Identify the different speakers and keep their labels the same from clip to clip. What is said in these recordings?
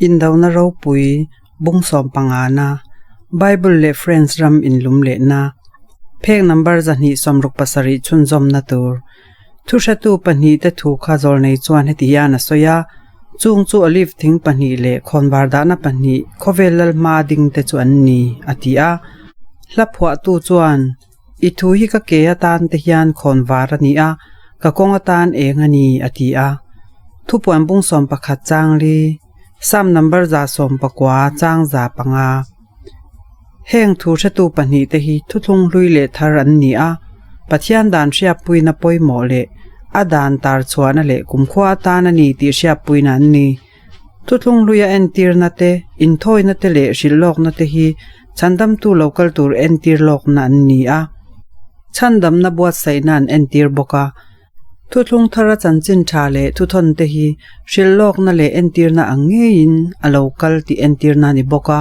Speaker 1: Indona ropui bung sawm pangana, Bible leh French ram inlum lehna, phek number 267 chhunzawmna tur. Thuhretu pahnihte thu kha zawlnei chuan heti hian a sawi a, Chung chu olive thing pahnih leh khawnvar dahna pahnih khawvel lal hma dingte chu an ni, a ti a. Hla phuahtu chuan, I thu hi ka ke atan te hian khawnvar a ni a, ka kawng atan eng a ni, a ti a. Thupuan bung 11 chang li, Sam number 119 chang 500. Heng thu hretu pahnihte hi thuthlung hlui leh thar an ni a, Pathian dan hriatpuina pawimawh leh a dan tar chhuahna leh kumkhua atan a ni tih hriatpuina an ni. Thuthlung hluia entirna te, inthawina te leh hrilhlawkna te hi chhandamtu lo kal tur entir lawkna an ni a, chhandamna buatsaihna an entir bawk a. Thuthlung thara chanchin tha leh thuthawn te hi hrilhlawkna leh entirna ang ngeiin a lo kal tih entirna a ni bawk a.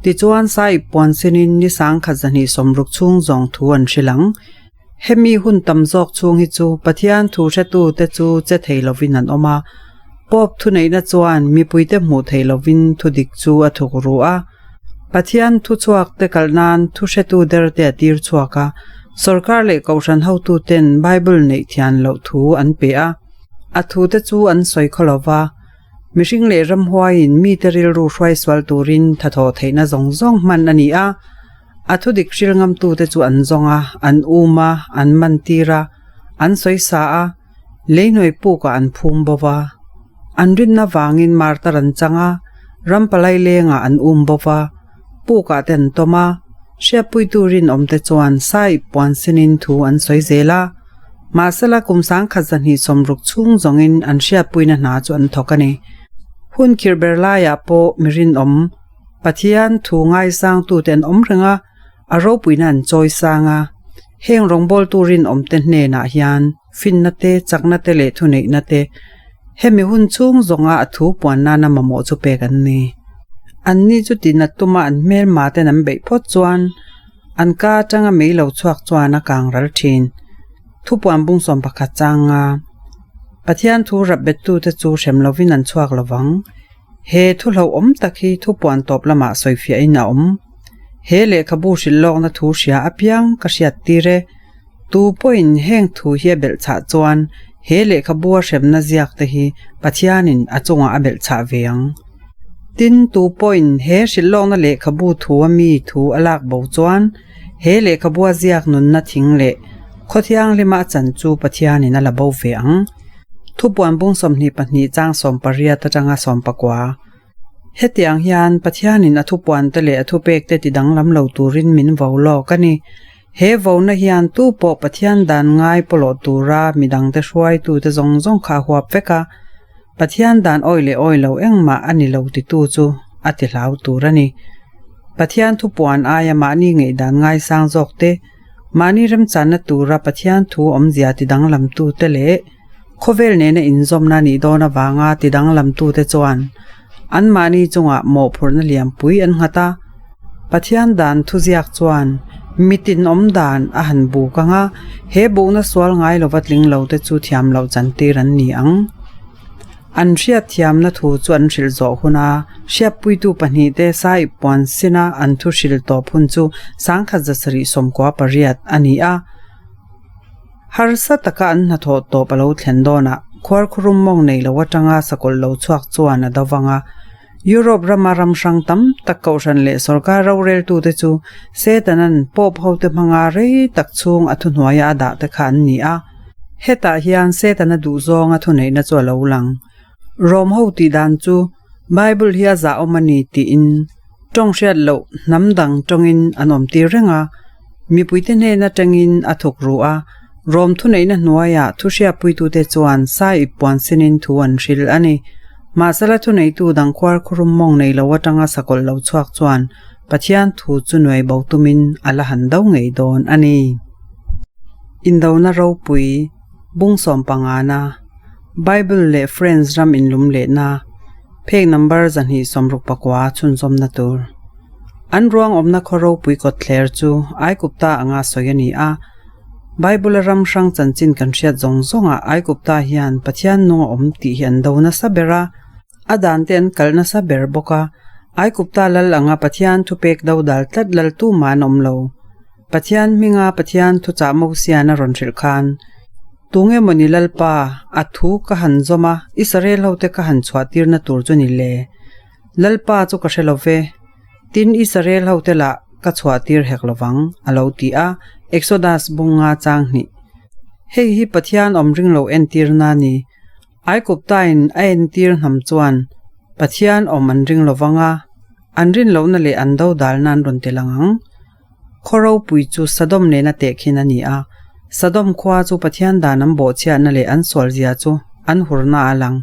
Speaker 1: Tichuan, Sahib puan sinin ni sangkhat zahnih sawmruk chhung zawng thu an hrilh ang. Hemi hun tam zawk chhung hi chu Pathian thu hretute chu che thei lovin an awm a. Pope thuneihna chuan mipuite hmuh theih lovin thudik chu a thuk ru a. Pathian thuchhuak te kalh nan thu hretu der te a tir chhuak a, sorkar leh kohhran hotuten Bible neih thian loh thu an pe a, a thu te chu an sawi khaw lo va. Mihring leh ramhuaiin mite rilru hruaisual turin thathawh theihna zawng zawng hman a ni a, a thudik hril ngamtute chu an zawng a, an um a, an mantir a, an sawisa a, Leihnuai pukah an phum bo va, an rinna vangin martar an chang a, ram palai lengah an um bo va, pukah te an tawm a, hriatpuitu rinawmte chuan Sahib puan sinin thu an sawi zel a, mahsela kum sangkhat zahnih sawmruk chhung zawngin an hriatpuina hna chu an thawk a ni. Hun khirh ber laiah pawh mi rinawm, Pathian thu ngaisangtute an awm reng a, A ropuina an chawi sang a, heng rawngbawltu rinawmte hnenah hian finna te, chakna te leh thuneihna te hemi hun chhung zawnga a thu puan nana mamawh chu pek an ni. Anni chu tinat tuma an hmelma ten an beih phawt chuan an ka atanga mei lo chhuak chuan a kang ral thin. Thupuan bung 11 changa Pathian thu rap bettute chu hrem lovin an chhuak lovang. He thu hlauhawm tak hi thupuan tawp lamah sawifiahin a awm. He lehkhabu hrilh lawkna thu hria apiang ka hriat tir e. Tu pawhin heng thu hi a belh chhah chuan he lehkhabua hremna ziak te hi Pathianin a chungah a belh chhah ve ang. Tin, tu pawhin he hrilh lawkna lehkhabu thu a mi thu a lak bo chuan he lehkhabua ziak nunna thing leh khawthianghlima a chan chu Pathianin a la bo ve ang. Thupuan bung 22 chang 18 atanga 19. Hetiang hian Pathianin a thupuante leh a thupekte ti danglam lo turin min vo lawk a ni. He vona hian tu pawh Pathian dan ngai pawlawh tura midangte hruaitute zawng zawng kha a huap vek a, Pathian dan awi leh awi lo engmah a ni lo titu chu a ti hlau tur a ni. Pathian thupuan aia mahni ngaihdan ngaisang zawkte Mahni remchanna tura Pathian thu awmzia tidanglamtute leh khawvel nena inzawmna nih dawn avanga tidanglamtute chuan anmahni chungah mawhphurhna lianpui an nghat a. Pathian dan thuziak chuan mitin awm dan a han buk ang a, he bukna sual ngai lova tling lote chu thiam loh chantir an ni ang. An hriatthiamna thu chu an hrilh zawh hun a, hriatpuitu pahnihte Sahib puan sina an thu hrilh tawp hun chu sangkhat zasarih sawmkua pariat a ni a. Harsa taka an hnathawh tawp a lo thlen dawnah khuarkhurum mawng nei lo atanga sakawlh lo chhuak chuan a do vang a. Europe rama ram hrang tam tak kohhran leh sorkar roreltute chu Setanan Pope hote hmanga rei tak chhung a thuhnuaia a dah te kha an ni a. Hetah hian Setana duhzawnga thuneihna chu a lo lang. Rom ho tih dan chu Bible hi a zahawm a ni tiin tawng hriat loh hnam dang tawngin an awm tir reng a, mipuite hnen atangin a thuk ru a, Rom thuneihna hnuaiah thu hriatpuitute chuan sai ip puan sinin thu an hrilh a ni. Mahsela thuneitu dang khuar khurum mawng nei lo atanga sakawlh lo chhuak chuan Pathian thu chu nuai bo tumin a la han do ngei dawn a ni. Indona ropui, bung sawmpangana, Bible leh French ram inlum lehna, phek number 269 chhunzawmna tur. An ruang awmna khaw ropui kawtthler chu Aigupta anga sawi a ni a. Bible-a ram hrang chanchin kan hriat zawng zawngah Aigupta hian Pathian nung a awm tih hi an do nasa ber a. A dante an kalh nasa ber bawk a. Aigupta lal anga Pathian thupek dodal tlat lal tumah an awm lo. Pathian hminga Pathian thuchah Mosian a rawn hrilh khan, Tunge mawni Lalpa, a thu ka han zawm a, Israel hote ka han chhuah tirna tur chu ni le? Lalpa chu ka hre lo ve. Tin, Israel hote lah ka chhuah tir hek lo vang, a lo ti a, Exodus bunga chang hnih. Hei hi Pathian awm ring lo entirna a ni. Aiguptain a entir hnam chuan Pathian awm an ring lo vang a, an rin lohna leh an dodalna an rawn tel ang ang. Khaw ropui chu Sodom nena tehkhin a ni a, Sodom khua chu Pathian dan an bawhchhiatna leh an sualzia chu an hurna a lang.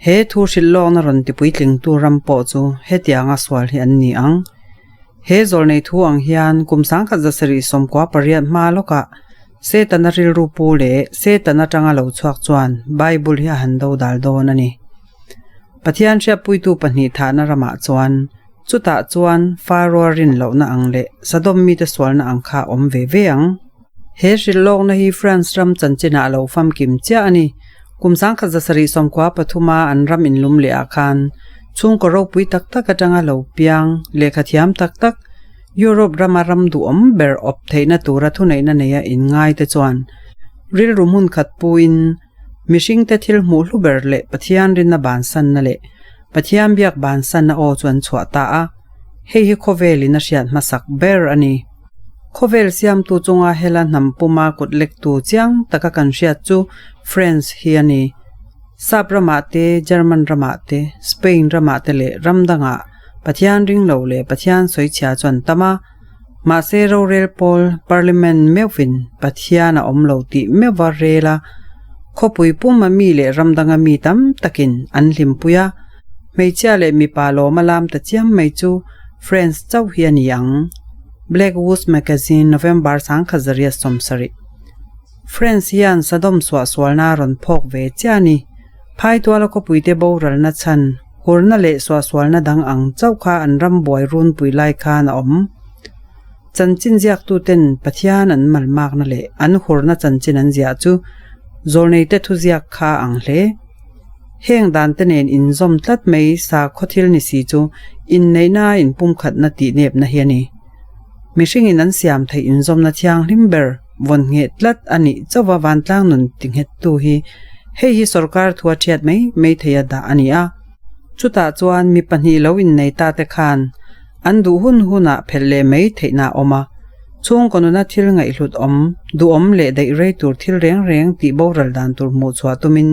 Speaker 1: He thu hrilh lawkna rawn tipuitlingtu ram pawh chu hetianga sual hi an ni ang. He zawlnei thu ang hian kum sangkhat zasarih sawmkua pariat hma lawkah Setana rilru pu leh Setana atanga lo chhuak chuan Bible hi a han do dal dawn a ni. Pathian hriatpuitu pahnih thahna ramah chuan chutah chuan Pharaoh-a rin lohna ang leh Sodom mite sualna ang kha a awm ve ve ang. He hrilhlawkna hi France ram chanchinah a lo famkim chiah a ni. Kum sangkhat zasarih sawmkua pathuma an ram inlum leh ah khan chhungkaw ropui tak tak atanga lo piang lehkha thiam tak tak Europe rama ram duhawm ber awp theihna tura thuneihna neia inngai te chuan rilru hmun khat puin mihringte thil hmuh hlu ber leh Pathian rinna bansanna leh Pathian biak bansanna aw chu an chhuah ta a, hei hi khawvelin a hriat hmasak ber a ni. Khawvel siamtu chunga hela hnam puma kut lektu chiang taka kan hriat chu France hi a ni. Sap ramah te, German ramah te, Spain ramah te leh ram dangah Pathian ring lo leh Pathian sawichhia chu an tam a. Mahse rorel pawl, Parliament, meuhvin Pathian a awm lo tih meuhva rel a, khawpui puma mi leh ram danga mi tam takin an hlimpui a, hmeichhia leh mipa lawma lam ta chiam mai chu France chauh hi a ni ang. Blackwood Magazine, November sangkhat zariat sawmsarih. France hian Sodom suahsualna a rawn phawk ve chiah a ni. Phaituala khawpuite boralna chhan, hurna leh suahsualna dang ang chauh kha an ram buai runpui lai khan a awm. Chanchin ziaktuten Pathian an malmakna leh an hurna chanchin an ziah chu zawlneite thuziak kha ang hle. Heng dante nen inzawm tlat mai sakhaw thil ni si chu inneihna inpumkhatna tihnepna hi a ni. Mihringin an siam theih inzawmna thianghlim ber vawn ngheh tlat a nih chauha vantlang nun tinghettu hi hei hi sorkar thua thiat mai mai theia dah a ni a. Chutah chuan mi pahnih lo innei ta te khan an duh hun hunah phelh leh mai theihna a awm a. Chhungkaw nuna thil ngaihhlut awm, duhawm leh daih rei tur thil reng reng tih boral dan tur hmuh chhuah tumin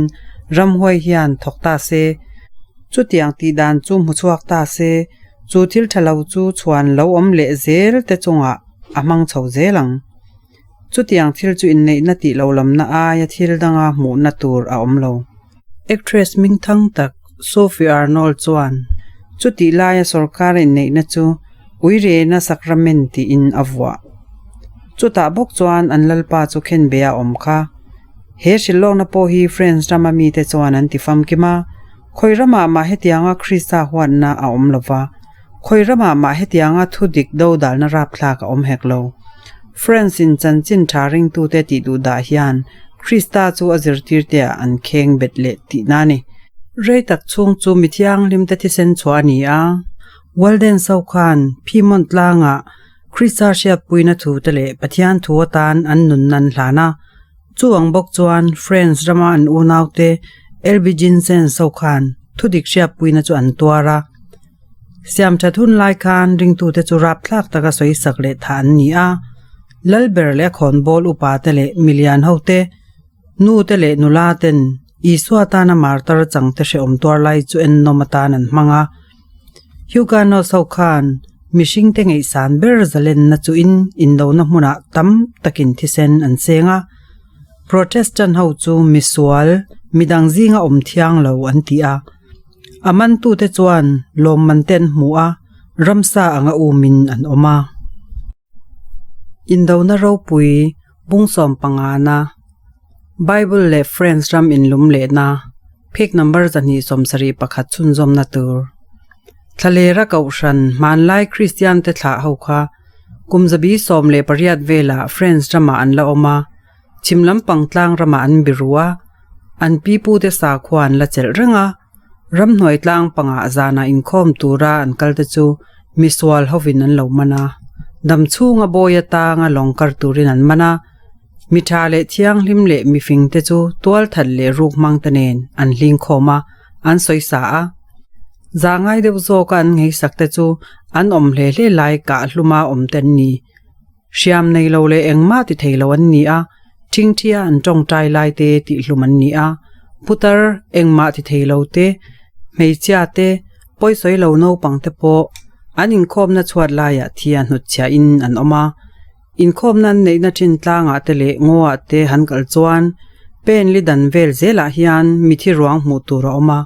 Speaker 1: ramhuai hian thawk ta se, chutiang tih dan chu hmu chhuak ta se, chu thil tha lo chu chhuan lo awm leh zel te chungah a hmang chho zel ang. Chutiang thil chu inneihna tih lo lamna aia thil danga hmuhna tur a awm lo. Actress hmingthang tak Sophie Arnold chuan chutih laia sorkar inneihna chu Uirena Sacrament tiin a vuah. Chutah bawk chuan an lalpa chu khenbe a awm kha. He hrilhlawkna pawh hi France rama mite chuan an ti famkim a, khawi ramah mah hetianga Krista huatna a awm lo va, Khawi ramah mah hetianga thu dik dodalna rapthlak a awm hek lo. France in chanchin tha ringtute tih duh dah hian Krista chu a zirtirteah an kheng bet leh tihna a ni. Rei tak chhung chu mi thianghlimte thisen chhuah a ni a, Walden so khan Piedmont tlangah Krista hriatpuina thute leh Pathian thu atan an nunna an hlan a. Chu ang bawk chuan France rama an unaute Albigensians ho khan thu dik hriatpuina chu an tuar a. Siamthat hun lai khan ringtute chu rapthlak taka sawisak leh thah an ni a, Lalber leh a khawnbawl upa te leh milian ho te, nu te leh nula ten Isua tana martar chang te hrehawm tuar lai chu ennawm atan an hmang a. Huguenots ho khan mihring te ngaihsan ber zalenna chuin indona hmunah tam takin thisen an cheng a. Protestant ho chu misual midang zinga awm thiang lo an ti a. A mantute chuan lawmman te an hmu a, ramsa anga umin an awm a. Indona ropui bungsawm pangana Bible leh France ram inlum lehna phek number 271 chhunzawmna tur. Thlalera Kohhran hmanlai Kristian te thlah ho kha kum 118 velah France ramah an la awm a, Chhim lampang tlang ramah an biru a, an pipute sakhua an la chelh reng a. Ramhnuai tlang pangah zanah inkhawm tura an kal te chu misual hovin an lo man a, dam chhunga bawi atanga lawng kar turin an man a. Mi tha leh thianghlim leh mifing te chu tual that leh ruk hmang te nen an hling khawm a, an sawi sa a. Zah ngai deuh zawka an ngeisak te chu an awm hle hle lai kah hluma awm te an ni. Hriam nei lo leh engmah ti thei lo an ni a, ṭhingṭhia an ṭawngṭai lai te tihhlum an ni a, putar engmah ti thei lo te, hmeichhia te, pawisawi lo naupang te pawh an inkhawmna chhuat laiah thia hnutchhiahin an awm a. Inkhawmna an neihna ṭhin tlangah te leh ngawah te han kal chuan pen li dan vel zelah hian mithi ruang hmuh tur a awm a,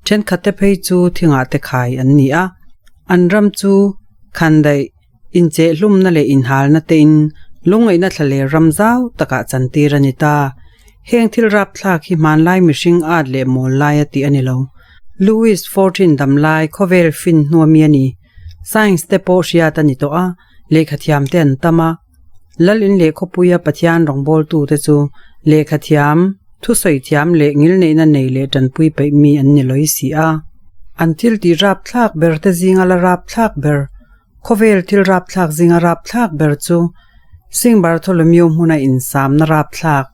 Speaker 1: ṭhenkhat te phei chu thingah te khai an ni a, an ram chu khandaih Inchehhlumna leh inhalna tein lungngaihna thla leh ram zau takah chantir a ni ta. Heng thil rapthlak hi hmanlai mihring at leh mawl lai a tih a ni lo. Louis Fortin damlai khawvel fin hnua mi a ni. Science te pawh hriat a ni tawh a, lehkhathiam te an tam a. Lal in leh khawpuia Pathian rawngbawltute chu lehkhathiam, thusawi thiam leh ngilneihna nei leh tanpui peih mi an ni lawi si a. An thil tih rapthlak ber te zinga la rapthlak ber Khawvel thil rapthlak zinga rapthlak ber chu Sing Bartholomew hmuna insamna rapthlak,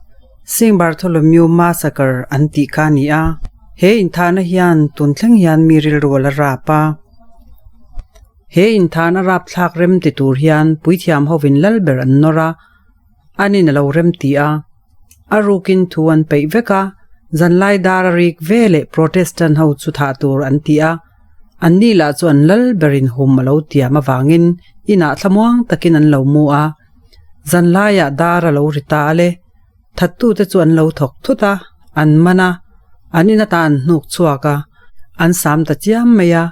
Speaker 1: Sing Bartholomew Massacre an tih kha a ni a. He inthahna hian tun thleng hian mi rilru a la rap a. He inthahna rapthlak rem ti tur hian puithiam hovin lal ber an nawr a, anin a lo rem ti a. A rukin thu an peih vek a, zanlai dar a rik ve leh Protestant ho chu thah tur an ti a. Anni lah chu an lal berin hum a lo tiam avangin inah thlamuang takin an lo mu a. Zanlaiah dar a lo ri ta a le. Thattute chu an lo thawk thut a, an man a, an in ata an hnuk chhuak a, an sam ta chiam mai a.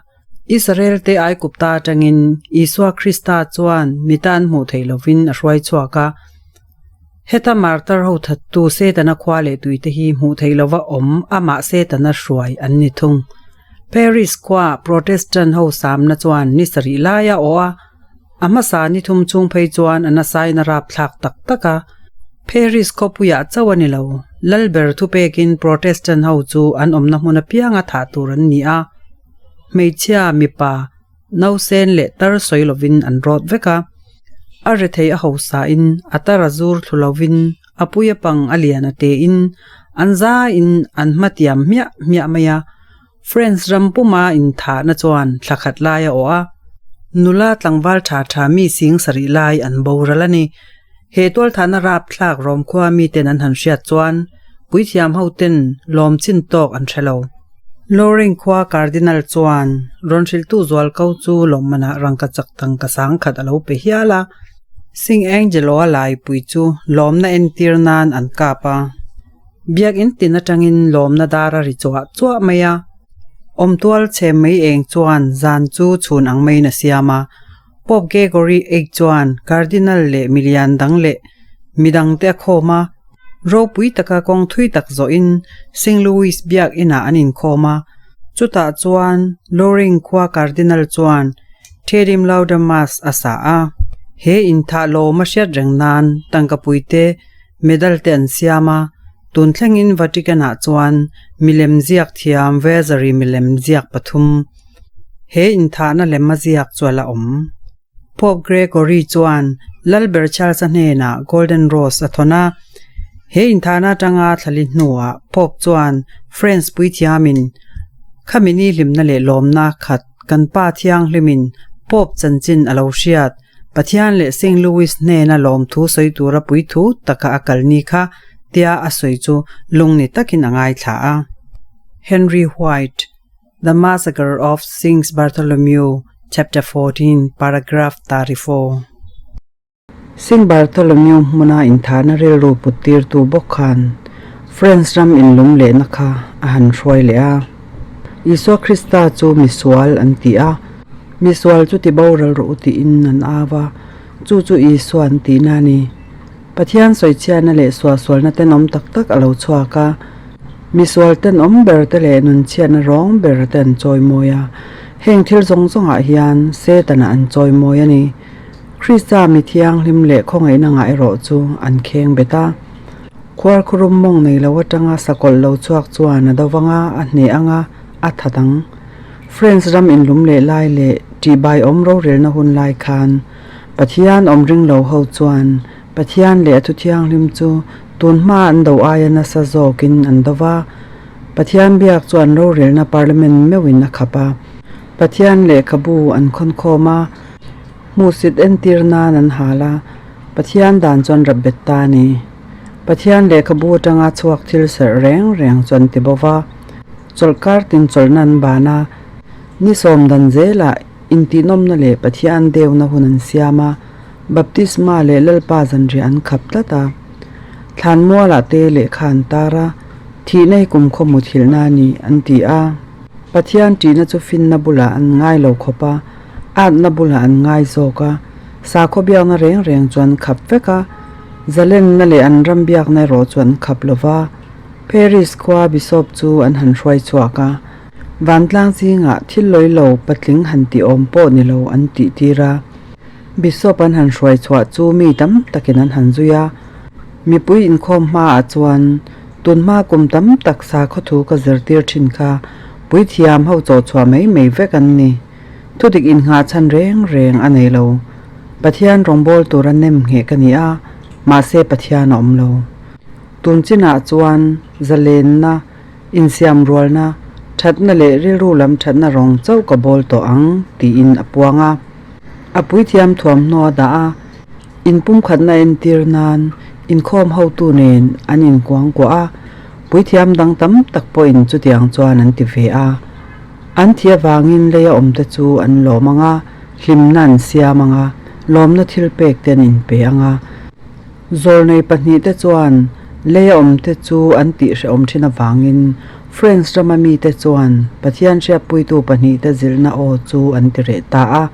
Speaker 1: Israel te Aikupta atangin Isua Krista chuan mi tan hmuh theih lovin a hruai chhuak a. Heta martar ho thattu Setana khua leh tuite hi hmuh theih lova awm amah Setana hruai an ni thung. Paris khua Protestant ho samna chuan ni sarih lai a awh a, a hmasa ni thum chung phei chuan a nasain a rapthlak tak tak a. Paris khawpuiah chauh a ni lo, Lalber thupekin Protestant ho chu an awmna hmun apianga thah tur an ni a, hmeichhia, mipa, Nausen leh tar sawi lovin an rawt vek a, a rethei a hausain a tar a zur thlu lovin a pui a pang a lian a tein an zaiin an hmatiam hmiah hmiah mai a. France ram puma inthahna chuan thla khat lai a awh a, nula tlangval tha tha mi sing sarih lai an boral a ni. He tualthahna rapthlak rawmkhua miten an han hriat chuan puithiam hoten lawm chin tawk an hre lo. Loring khua Cardinal chuan rawn hrilhtu zual ko chu lawmmanah rangka chak tangka sangkhat a lo pe hial a. Sing Angelo-a laipui chu lawmna entir nan an kap a. Biakinn tin atangin lawmna dar a ri chuah chuah mai a. Awmtual chhe mai eng chuan zan chu chhun ang maiin a siam a. Pope Gregory Eight chuan Cardinal leh milian dang leh midangte a khawm a, ropui taka kawng thui tak zawhin Saint Louis biak inah an inkhawm a. Chutah chuan Loring khua Cardinal chuan Thedim Lauda Mass a sa a. He inthah lawm a hriat reng nan tangkapuite medal te an siam a, tun thlengin Vatican-ah chuan milem ziak thiam Vasari milem ziak pathum He inthahna lem a ziak chu a la awm. Pope Gregory chuan Lalber Charles-a hnenah Golden Rose a thawn a. He inthahna atanga thlali hnuah Pope chuan France puithiamin khami ni hlimna leh lawmna khat kan Pa Thianghlimin Pope chanchin a lo hriat Pathian leh Saint Louis hnena lawmthu sawi tura puithu taka a kal ni kha tia a sawi chu lungni takin a ngaithla a. Henry White. The Massacre of Saint Bartholomew, Chapter 14, Paragraph 34. Saint Bartholomew hmuna inthahna rilru put tirtu bawk khan France ram inlum lehna kha a han hruai leh a. Isua Krista chu misual an ti a, misual chu ti boral rawh u tiin an au a, chu chu Isua an tihna a ni. Pathian sawichhiatna leh suahsualna tenawm tak tak a lo chhuak a, misual tenawm ber te leh nunchhiatna rawng ber te an chawimawi a. Heng thil zawng zawngah hian Setana an chawimawi a ni. Krista mi thianghlim leh khawngaihna ngah erawh chu an kheng bet a. Khuarkhurum mawng nei lo atanga sakawlh lo chhuak chuan a do vang a, a hneh ang a. a that ang. France ram inlum leh lai leh ṭihbaiawm rorelna hun lai khan Pathian awm ring lo ho chuan Pathian leh a thu thianghlim chu tun hma an do aia nasa zawkin an do va. Pathian biak chu an rorelna parliament meuhin a khap a. Pathian lehkhabu an khawnkhawm a, hmuhsit entir nan an hal a, Pathian dan chuan rap bet ta a ni. Pathian lehkhabu atanga chhuak thil serh reng reng chu an ti bo va. Chawlhkar tin chawlhna an ban a, ni sawm dan zelah intihnawmna leh Pathian deuhna hun an siam a, baptisma leh Lalpa zanriah an khap tlat a. Thlanmualah te lehkha an tar a, thihna hi kumkhaw muthilhna a ni an ti a. Pathian ṭihna chu finna bulah an ngai lo khawp a, atna bulah an ngai zawk a, sakhaw biakna reng reng chu an khap vek a, zalenna leh an ram biakna erawh chu an khap lo va. Paris khua Bishop chu an han hruai chhuak a, vantlang zingah thil lawi lo patling han tih awm pawh ni lo an tih tir a. Bishop an han hruai chhuah chu mi tam takin an han zui a, mipui inkhawm hmaah chuan Tunhma kum tam tak sakhaw thu ka zirtir thin kha puithiam ho chawh chhuah mai mai vek an ni. Thudik innghah chhan reng reng a nei lo. Pathian rawngbâwl tura nem ngheh ka ni a, mahse Pathian a awm lo. Tun chinah chuan zalenna, insiam rualna, thatna leh rilru lam thatna rawng chauh ka bawl tawh ang tiin a puang a. A puithiam thuamhnaw a dah a. Inpumkhatna entir nan inkhawm hotu nen an inkuangkuah a, puithiam dang tam tak pawhin chutiang chuan an ti ve a. An thi avangin leia awmte chu an lawm ang a, hlimna an siam ang a, lawmna thil pek te an inpe ang a. Zawlnei pahnihte chuan leia awmte chu an tihhrehawm thin avangin France rama mite chuan Pathian hriatpuitu pahnihte zilhna aw chu an ti reh ta a.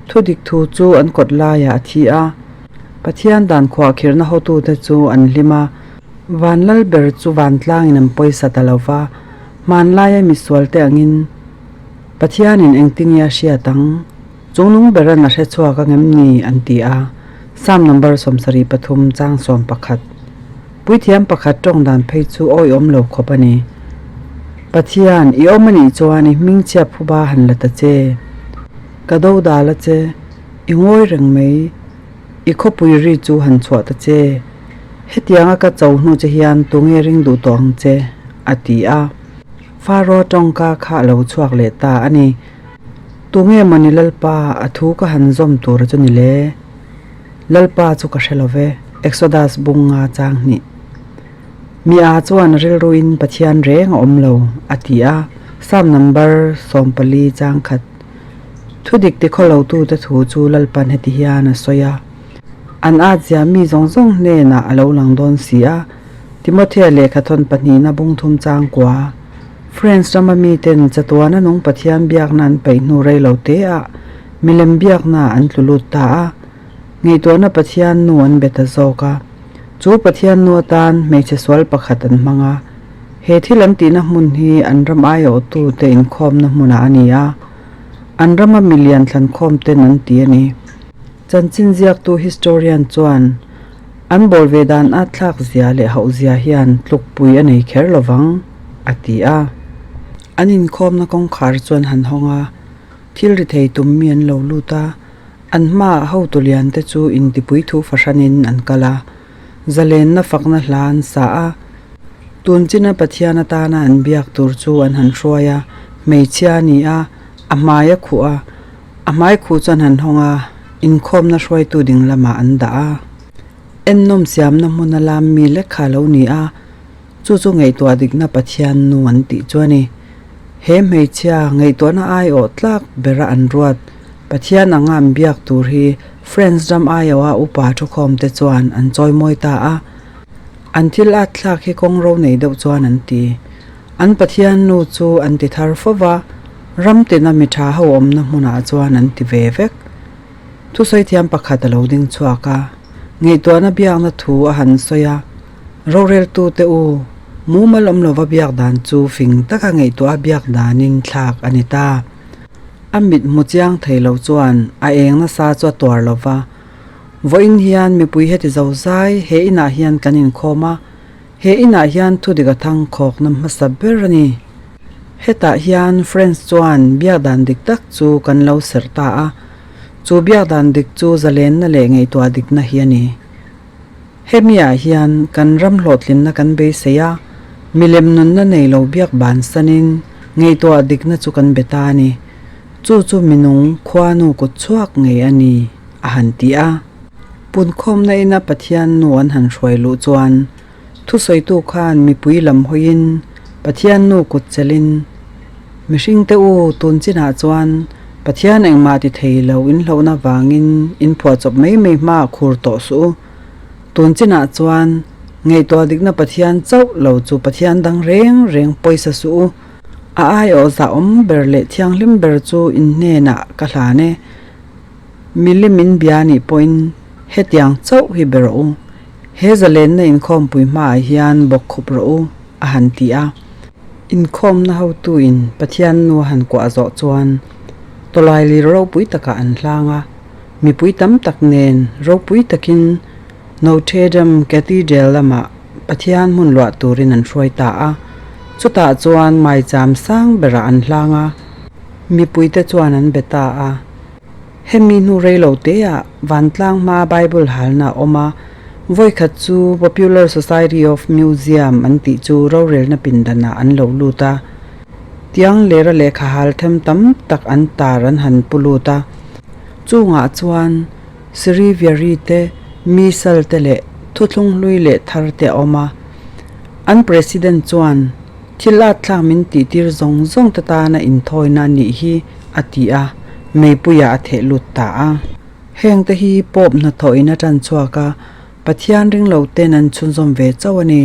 Speaker 1: Thudik thu chu an kawt laiah a thi a, Pathian dan khuahkhirhna hotute chu an hlim a, Vanlal ber chu vantlangin an pawisa ta lo va, hmanlaia misualte angin Pathianin engtinge a hriat ang? Chungnung beran a hre chhuak ang em ni? an ti a. Psalm number 73 chang 11. Puithiam pakhat tawng dan phei chu awihawm lo khawp a ni. Pathian, i awm a nih chuan i hmingchhia phuba han la ta che. Ka do dal a che, i ngawi reng mai, i khawpui ri chu han chhuah ta che. Hetianga ka cho hnu che hian tunge ring duh tawh ang che? a ti a. Faro tawngka kha a lo chhuak leh ta a ni. Tunge mawni Lalpa, a thu ka han zawm tur chu ni le? Lalpa chu ka hre lo ve, Exodus bung nga chang hnih. Mi a chuan rilruin Pathian reng a awm lo, a ti a, Psalm number 14 chang khat. Thudik ti khaw lotute thu chu Lalpan heti hian a sawi a, An atzia mi zawng zawng hnenah a lo lang dawn si a, Timothea lehkhathawn pahnihna bung thum chang kua. France rama miten chatuana nung Pathian biakna an peih hnu rei lo teah milem biakna an tlu lut ta a, ngaihtuahna Pathian nu an be ta zawk a. Chu Pathian nu atan hmeichhe sual pakhat an hmang a. He thil an tihna hmun hi an ram aiawhtute inkhawmna hmunah a ni a, an rama milian thlankhawmten an ti a ni. Chanchin ziaktu historian chuan an bawl ve dan a thlak zia leh hauh zia hian tlukpui a nei kher lo vang, a ti a. An inkhawmna kawngkhar chu an han hawng a, thil ri thei tum mi an lo lut a, an hmaah hotu lian te chu intipui thu fahranin an kal a. Zalenna fakna hla an sa a, tun china Pathian atana an biak tur chu an han hruai a, hmeichhia a ni a, a hmai a khuh a, a hmai khuh chu an han hawng a, inkhawmna hruaitu ding lamah an dah a. Ennawm siamna hmuna lam mi lek kha a lo ni a, chu chu ngaihtuah dikna Pathian nu an tih chu a ni. He hmeichhia ngaihtuahna aiawh tlak bera an ruat Pathian anga an biak tur hi France ram aiawha upa thukhawmte chuan an chawimawi ta a, an thil at thlak hi kawng ro nei deuh chuan an ti. An Pathian nu chu an ti thar fo va, ram tina mi tha ho awmna hmunah chuan an ti ve vek. Thusawi thiam pakhat a lo ding chhuak a, ngaihtuahna biakna thu a han sawi a, Roreltute u, mumal awm lova biak dan chu fing taka ngaihtuah biak danin thlak a ni ta. A mit hmu chiang thei lo chuan a eng nasa chu a tuar lo va. Vawiin hian mipui heti zo zai he inah hian kan inkhawm a, he inah hian thudik a thangkhawkna hmasa ber a ni. Hetah hian France chuan biak dan dik tak chu kan lo serh ta a, chu biak dan dik chu zalenna leh ngaihtuah dikna hi a ni. Hemiah hian kan ram hlawhtlinna kan beisei a, milem nunna nei lo biak bansanin ngaihtuah dikna chu kan be ta a ni. Chu chu minung khuanu kut chhuak ngei a ni, a han ti a. Punkhawmna ina Pathian nu an han hruai luh chuan Thusawitu khan mipui lam hawiin Pathian nu kut chelhin, Mihringte u, tun chinah chuan Pathian engmah ti thei lo in hlauhna vangin in phuahchawp mai mai hmaah khur tawh suh u. Tun chinah chuan ngaihtuah dikna Pathian chauh lo chu Pathian dang reng reng pawisa suh u. A aiawh zahawm ber leh thianghlim ber chu in hnenah ka hlan e. Milim in bia nih pawhin hetiang chauh hi be rawh u. He zalenna inkhawmpui hmaah hian bawk khup rawh u, a han ti a. Inkhawmna hotuin Pathian nu a han kuah zawh chuan tawlailir ropui takah an hlang a, mipui tam tak nen ropui takin Notre Dame Cathedral lamah Pathian hmun luah turin an hruai ta a. Chutah chuan maicham sang berah an hlang a, mipuite chuan an be ta a. Hemi hnu rei lo teah vantlang hmaa Bible halna a awm a, vawikhat chu Popular Society of Museum an tih chu rorelna pindanah an lo lut a. Tiang lera lehkha hal them tam tak an tar an han pu lut a. Chungah chuan Siriviari te, Missal te leh thuthlung hlui leh thar te a awm a. An President chuan thil at thlak min tihtir zawng zawng te tana inthawina a nih hi a ti a, meipuiah a theh lut ta a. Hengte hi Pope hnathawhin a tan chhuak a, Pathian ringlo ten an chhunzawm ve chauh a ni.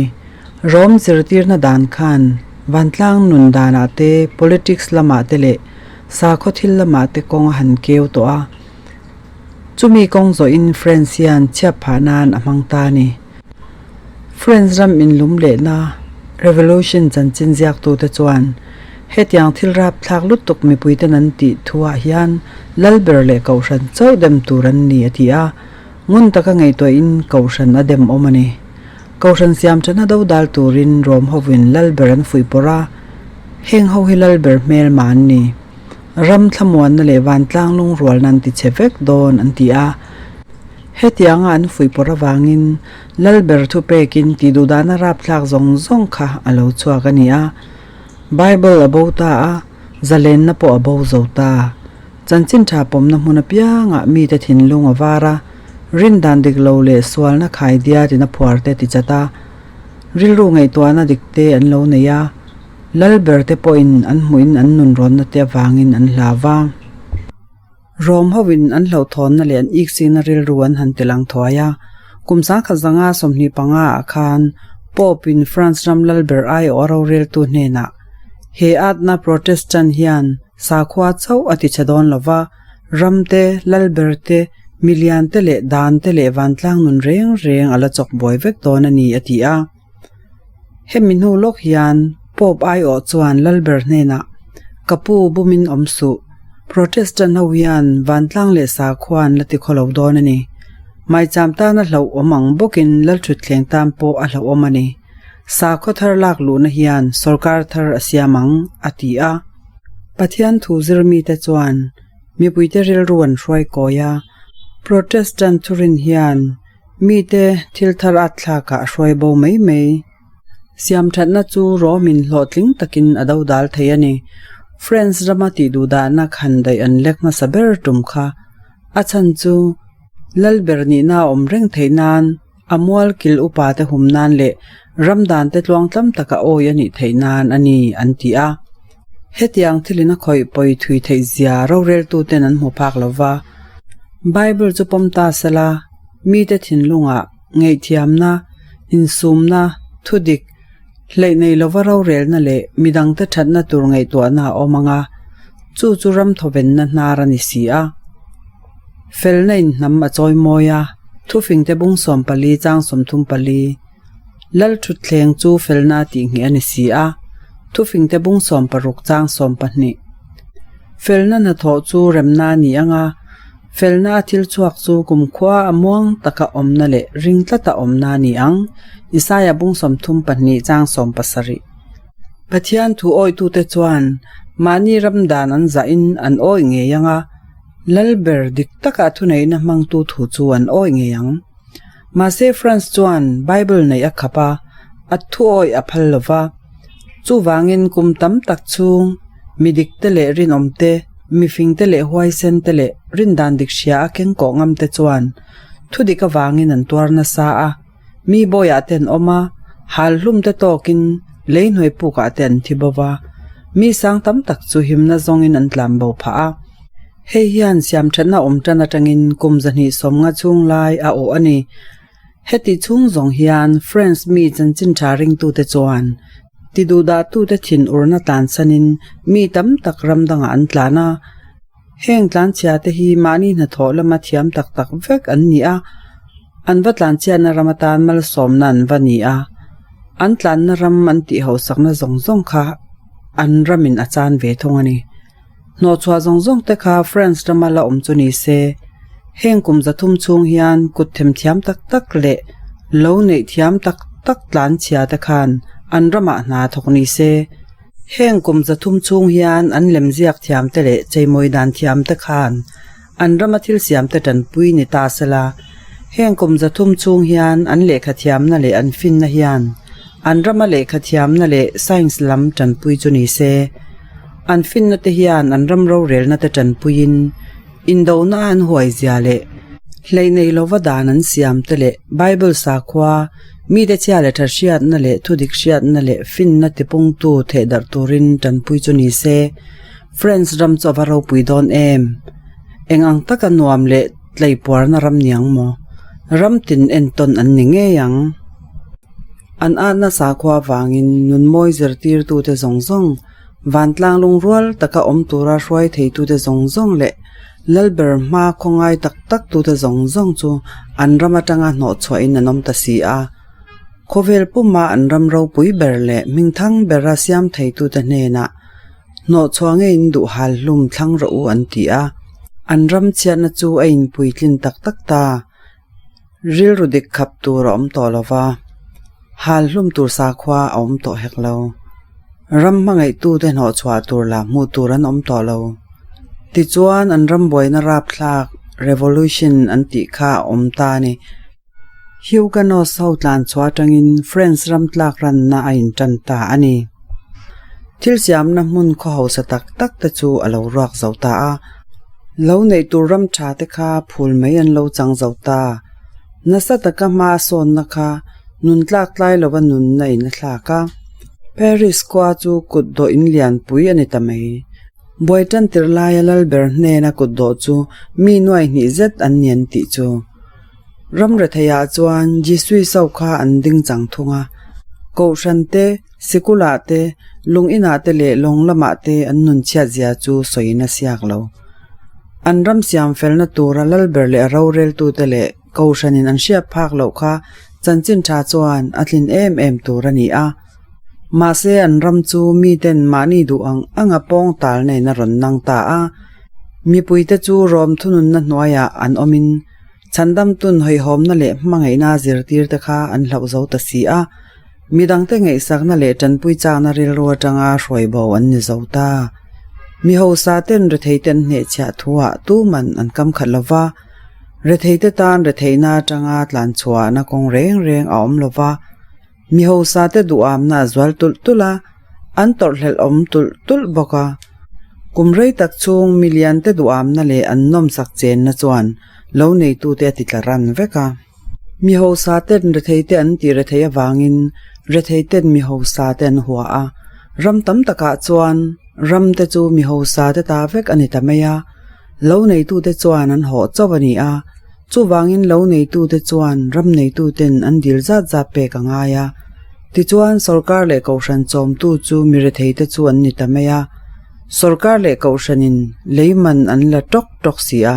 Speaker 1: Rome zirtirna dan khan vantlang nun danah te, politics lamah te leh sakhaw thil lamah te kawng a han keu tawh a. Chumi kawng zawhin France hian chhiat phah nan a hmang ta a ni. France ram inlum lehna Revolution chanchin ziaktute chuan hetiang thil rapthlak lutuk mipuiten an tih thuah hian Lalber leh Kohhran chauh dem tur an ni a ti a, ngun taka ngaihtuahin Kohhran a dem awm a ni. Kohhran siamthatna dodal turin Rom hovin Lalber an fuih pawrh a, heng ho hi Lalber hmelma an ni. Ram thlamuanna leh vantlang lungrualna an ti chhe vek dawn an ti a. Hetianga an fuihpawrh avangin Lalber thupekin tihduhdahna rapthlak zawng zawng kha a lo chhuak a ni a. Bible a bo ta a, zalenna pawh a bo zo ta. Chanchin tha pawmna hmun apiangah mite thinlung a var a, rindan dik lo leh sualna khaidiatin a phuarte ti chat a, rilru ngaihtuahna dikte an lo nei a, Lalber te pawhin an hmuhin an nunrawnna te avangin an hlau va. Rom hovin an hlauhthawnna leh an iksihna rilru an han ti lang thuai a. Kum sangkhat zanga 25 ah khan Pope in France ram lalber aiawh a roreltu hnenah, He atna Protestant hian sakhua chauh a ti chhe dawn lo va, ram te, lalber te, milian te leh dan te leh vantlang nun reng reng a la chawk buai vek dawn a ni a ti a. Hemi hnu lawk hian Pope aiawh chuan Lalber hnenah, Ka pu, bumin awm suh. Protestant ho hian vantlang leh sakhua an la ti khaw lo dawn a ni. Maicham tana hlauhawm ang bawkin Lalṭhutthleng tan pawh a hlauhawm a ni. Sakhaw thar lak luhna hian sorkar thar a siam ang, a ti a. Pathian thu zir mite chuan mipuite rilru an hruai kawi a. Protestant thurin hian Mite thil thar at thlakah a hruai bo mai mai. Siamthatna chu Romin hlawhtling takin a dodal thei a ni. France rama tihduhdahna khan daih an lek hmasa ber tum kha. A chhan chu Lalber nihna a awm reng theih nan, a mual kil upate hum nan leh ram dante tluangtlam taka awi a nih theih nan a ni, an ti a. Hetiang thilin a khawih pawi thui theih zia roreltuten an hmu phak lo va. Bible chu pawm ta sela, mite thinlungah ngaihthiamna, insumna, thudik, hleih nei lova rorelna leh midangte thatna tur ngaihtuahna a awm ang a, chu chu ram thawvenna hnar a ni si a. Felna inhnam a chawi mawi a, thufingte bung 14 chang 34. Lal thutthleng chu felna tih ngheh a ni si a, thufingte bung 60 chang 12. Felna hnathawh chu remna a ni ang a, felna a thil chhuak chu kumkhua a muang taka awmna leh ring tlata awmna a ni ang, Isaia bung 32 chang 17. Pathian thu awihtute chuan mahni ram dan an zahin an awih ngei ang a, Lalber dik taka thuneihna hmangtu thu chu an awih ngei ang. Mahse France chuan Bible neih a khap a, a thu awih a phal lo va. Chuvangin kum tam tak chhung mi dikte leh rinawmte, mifingte leh huaisente leh rindan dik hria a kengkawh ngamte chuan thu dik avangin an tuar nasa a, mi bawiah te an awm a, hal hlumte tawkin lei hnuai pukah te an thi bo va, mi sang tam tak chu himna zawngin an tlan bo phah a. Hei hian siamthatna awm tan atangin kum 250 chhung lai a awh a ni. Heti chhung zawng hian France mi chanchin tha ringtute chuan tiduhdahtute thinurna tlansanin mi tam tak ram dangah an tlan a. Heng tlanchhiate hi mahni hnathawh lama thiam tak tak vek an ni a, an va tlanchhiatna ram atan malsawmna an va ni a. An tlanna ram an tihhauhsakna zawng zawng kha an ramin a chan ve thung a ni. Hnawhchhuah zawng zawng te kha France rama la awm chu ni se, heng kum 300 chhung hian kut themthiam tak tak leh lo neih thiam tak tak tlanchhia te khan an ramah hna thawk ni se. Heng kum 300 chhung hian an lemziak thiam te leh cheimawi dan thiam te khan an rama thil siam te tanpui ni ta sela, heng kum 300 chhung hian an lehkha thiamna leh an finna hian an rama lehkha thiamna leh science lam tanpui chu ni se. An finna te hian an ram rorelna te tanpuiin indona an huai zia leh hleih nei lova dan an siam te leh Bible sakhua mite chhia leh tha hriatna leh thudik hriatna leh finna tipungtu thehdarh turin tanpui chu ni se. France ram chu a va ropui dawn em? Eng ang taka nuam leh tleipuarna ram niang maw? Ram tin entawn an ni ngei ang. An atna sakhua vangin nunmawi zirtirtute zawng zawng, vantlang lungrual taka awm tura hruai theitute zawng zawng leh Lalber hma khawngai tak taktute zawng zawng chu an ram atanga hnawhchhuahin an awm ta si a. Khawvel puma an ram ropui ber leh hmingthang bera siam theitute hnenah Hnawhchhuah ngeiin duh hal hlum thlang rawh u an ti a, an ram chhiatna chu a inpuitlin tak tak ta. Rilru dik khap tur a awm tawh lo va, hal hlum tur sakhua a awm tawh hek lo. Ram hmangaihtute hnawhchhuah tur lah hmuh tur an awm tawh lo. Tichuan an ram buaina rapthlak, revolution an tih kha a awm ta a ni. Huguenots ho tlan chhuah atangin France ram tlak ranna a intan ta a ni. Thil siamna hmun khaw hausa tak tak te chu a lo ruak zo ta a. Lo neih tur ram tha te kha phul mai an lo chang zo ta. Nasa taka hma a sawnna kha nun tlak tlai lova nunna in a thlak a. Paris khua chu kut dawh in lianpui a ni ta mai. Buai tan tir laia Lalber hnena kut dawh chu mi nuai hnih zet an ni an tih chu. Ram retheiah chuan Jisui so kha an ding chang thung a. Kohhran te, sikulah te, lung inah te leh lawng lamah te an nun chhiat zia chu sawiin a siak lo. An ram siam felna tura Lalber leh a roreltute leh Kohhranin an hriat phak loh kha chanchin tha chuan a tlin em em tur a ni a. Mahse an ram chu miten mahni duh ang anga pawng tal nen a rawn nang ta a. Mipuite chu Rom thununna hnuaiah an awmin chhandamtun hawihhawmna leh hmangaihna zirtirte kha an hlauh zo ta si a. Midangte ngaihsakna leh tanpui chakna rilru atanga hruai bo an ni zo ta. Mi hausa ten retheite an hnehchhiah thuah tuman an kam khat lo va. Retheite tan retheihna atanga tlanchhuahna kawng reng reng a awm lo va. Mi hausa te duhamna a zual tulh tulh a, an tawrhhlelh awm tulh tulh bawk a. Kum rei tak chhung mi lian te duhamna leh an nawmsak chenna chuan lo neitute a ti tla ran vek a. Mi hausa ten rethei te an tih rethei avangin rethei ten mi hausa te an hua a. Ram tam takah chuan ram te chu mi hausa te ta vek a ni ta mai a, lo neitute chuan an hawh chauh a ni a. Chuvangin lo neitute chuan ram neituten an dil zat zat pek a ngai a. Tichuan sorkar leh kohhran chawmtu chu mi retheite chu an ni ta mai a. Sorkar leh kohhranin lei man an la tawk tawk si a.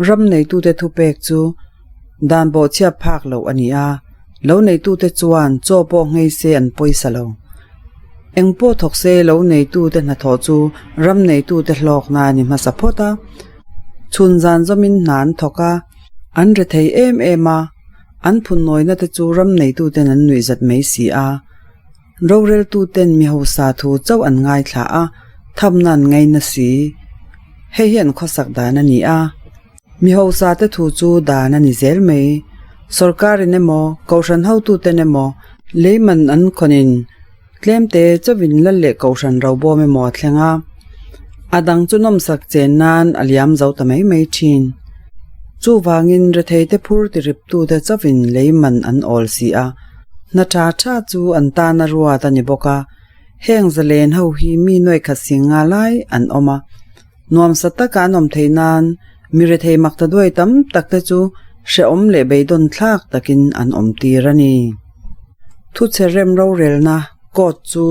Speaker 1: Ram neitute thupek chu dan bawhchhiat phak loh a ni a. Lo neitute chuan chaw pawh nghei se an pawisa lo. Eng pawh thawk se lo neitute hnathawh chu ram neitute hlawkna a ni hmasa phawt a. Chhun zan zawmin hna an thawk a, an re thei em em a, an phun nawina te chu ram neituten an nuih zat mai si a. Roreltuten mi hausa thu chauh an ngaithla a, thamna an ngaina si. Hei hi an khawsak dan a ni a. Mi hausa te thu chu dan a ni zel mai. Sorkarin emaw, Kohhran hotuten emaw leiman an khawnin tlemte chauhin lal leh Kohhran robawm emaw a thleng a. A dang chu nawmsak chen nan a liam zo ta mai mai thin. Chuvangin retheite phur tiriptute chauhin leiman an awl si a. Hna tha tha chu an tan a ruat a ni bawk a, heng zalen ho hi mi nuai khat sing nga lai an awm a. Nuamsa taka an awm theih nan mi rethei mak ta duai tam tak te chu hrehawm leh beidawn thlak takin an awm tir a ni. Thuchhe rem rorelna court chu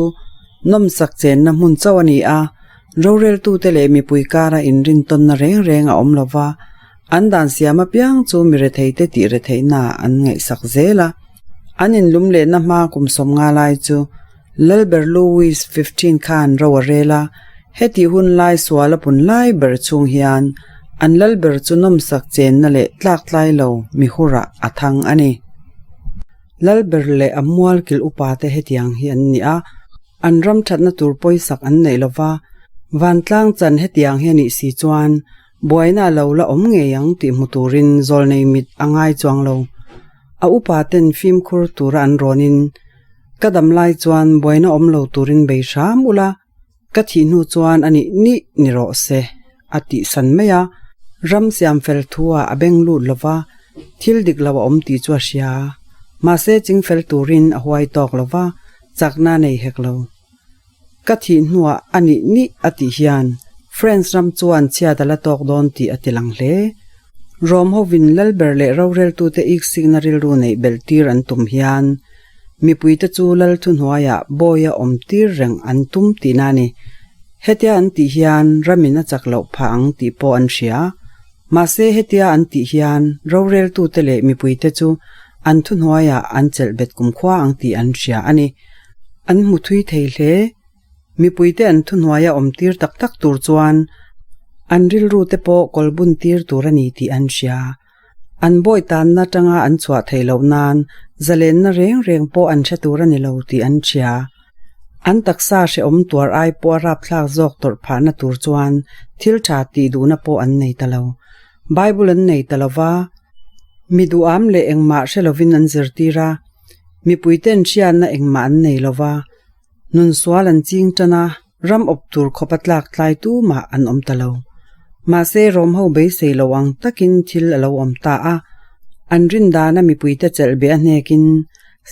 Speaker 1: nawmsak chenna hmun chauh a ni a, roreltute leh mipui kara inrintawnna reng reng a awm lova, An dan siam apiang chu mi retheite tih retheihna an ngaihsak zel a. An inlum lehna hma kum sawmnga lai chu Lalber Louis XV khan ro a rel a, hetih hun lai sual a pun lai ber chhung hian an lalber chu nawmsak chenna leh tlaktlai lo mi hurah a thang a ni. Lalber leh a mualkil upate hetiang hi an ni a. An ram thatna tur pawisak an neih lova, vantlang chan hetiang hi a nih si chuan buaina a lo la awm ngei ang tih hmu turin zawlnei mit a ngai chuang lo. A upa ten fimkhur tura an rawnin, Ka dam lai chuan buaina awm lo turin bei hram ula, ka thih hnu chuan a nih nih ni rawh se, a tih san mai a. Ram siam fel thu-ah a beng lut lova, thil dik lo a awm tih chu a hria. Mahse chingfel turin a huai tawk lova, Chakna nei hek lo. Ka thih hnuah a nih nih a tih hian France ram chuan chhiat a la tawk dawn tih a ti lang hle. Rom hovin lalber leh roreltute iksikna rilru neih belh tir an tum hian mipuite chu lal thuhnuaiah bawia awm tir reng an tum tihna a ni. Hetia an tih hian ramin a chak loh phah ang tih pawh an hria. Mahse hetia an tih hian roreltute leh mipuite chu an thuhnuaiah an chelh bet kumkhua ang tih an hria a ni. An hmu thui thei hle. Mipuite an thuhnuaia awm tir tak tak tur chuan an rilrute pawh kawl bun tir tur a ni tih an hria. An bawi tanna atanga an chhuah theih loh nan zalenna reng reng pawh an hre tur a ni lo tih an hria. An taksa hrehawm tuar ai pawh a rapthlak zawk tawrh phahna tur chuan thil tha tih duhna pawh an nei ta lo. Bible an nei ta lo va, mi duham leh engmah hre lovin an zirtir a, mipuiten hriatna engmah an nei lo va, nun sual an ching tan a, ram awp tur khawpa tlak tlai tumah an awm ta lo. Mahse Rom ho beisei lo ang takin thil a lo awm ta a, an rindana mipuite chelh beh a hnekin